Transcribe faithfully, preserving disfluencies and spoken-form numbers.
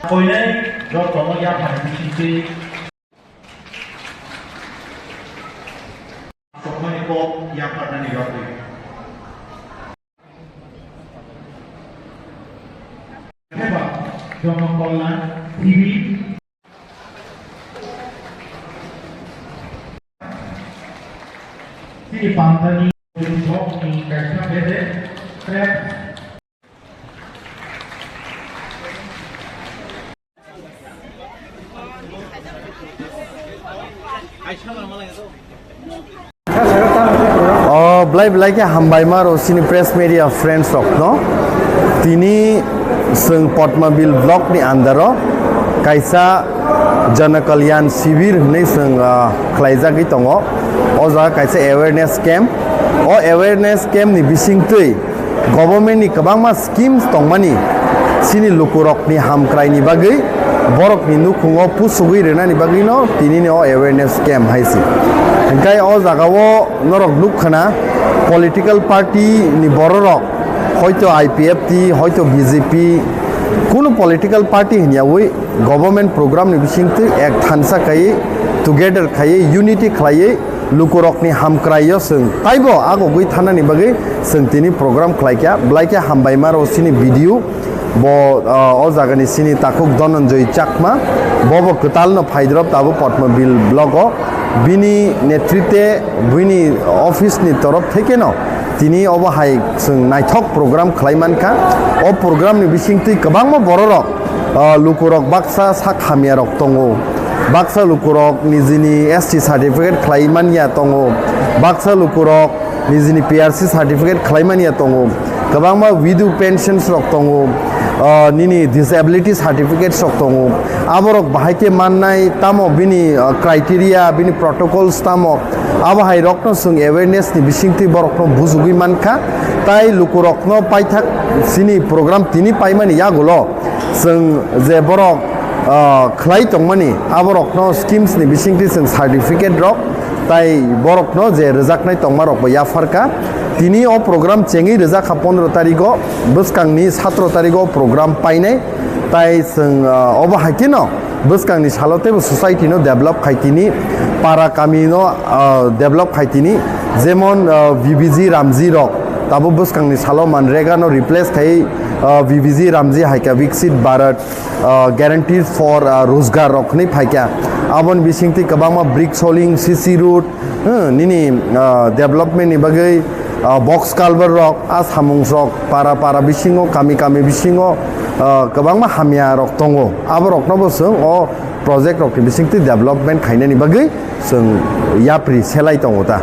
Koinai jotono yaphar bisingtwi asokmani kok yapharnani bagwi. Heba Jonokollan T V. Chini pantani sokni kaisa bede trap. O belai belai khe hambai ma rw chini press media friends rok no. Tini chwng Potmabil block ni under o kaisa Jana Kalyan Shibir hwnwi chwng, ah, khlaijagwi tongo. O jaga kaisa awareness camp. O awareness camp ni bisingtwi government ni kwbangma schemes tongmani, chini lukurokni hamkraini bagwi, borokni nukhungo pusugwi rwnani bagwino tinini o awareness camp hai se. Hwnkhe o jagao norok nukkhana political party ni bororok, hoito I P F T, hoito B J P, kunu political party hinyawi government program ni bisingtwi ek thansa khaiwi, together khaiwi, unity khlaiwi, lukurokni hamkraio chwng taibo agogwi thanani bagwi chwng tini program khlaikha. Belai khe hambai ma rw chini video bo, ah, o jagani chini takhuk Dhananjoy Chakma, bobo kwtalno phaidrop tabuk Potmabil block o. Bini netritwe bini office ni torof thekeno tini obo hai chwng naithok program khlai mankha. O program ni bisingtwi kwbangma bororok, ah, lukurok baksa sak hamyarok tongo. Baksa lukurok nijini S T certificate khlai manya tongo. Baksa lukurok nijini P R C certificate khlai manya tongo. Kwbangma widow pensions rok tongo. Ah, nini disability certificates rok tongo. Aborok bahai khe mannai tamo bini, ah, criteria, bini protocols tamo. Abo hai rokno chwng awareness ni bisingtwi borokno bujugwi mankha. Tai lukurokno paithak chini program tini paimani yagulo chwng je borok, ah, khlai tongmani, aborokno schemes ni bisingtwi chwng certificate rok tai borokno je rwjaknai tongmarokbo yapharkha. Tini o program chengwi rwjakha pondro tarigo, bwskangni satro tarigo program painai. Tai chwng, ah, obo hai kheno bwskangni salo teibo society no develop khai tini, para kami no, ah, develop khai tini, jemon, ah, B B G Ramji rok tabuk bwskangni salo MGNREGA no replace khai, ah, B B G Ramji hai kha Viksit Bharat, ah, Guarantee for, ah, Rozgar rok hwnwi phai kha. Aboni bisingtwi kwbangma brick soling, C C road, hmm, nini, ah, development ni bagwi, ah, box culvert rok, ah, samung rok, para para bisingo, kami kami bisingo, ah, kwbangma hamya rok tongo. Abo rokno bo chwng o project rok ni bisingtwi development khainani bagwi chwng yapri selai tongo ta.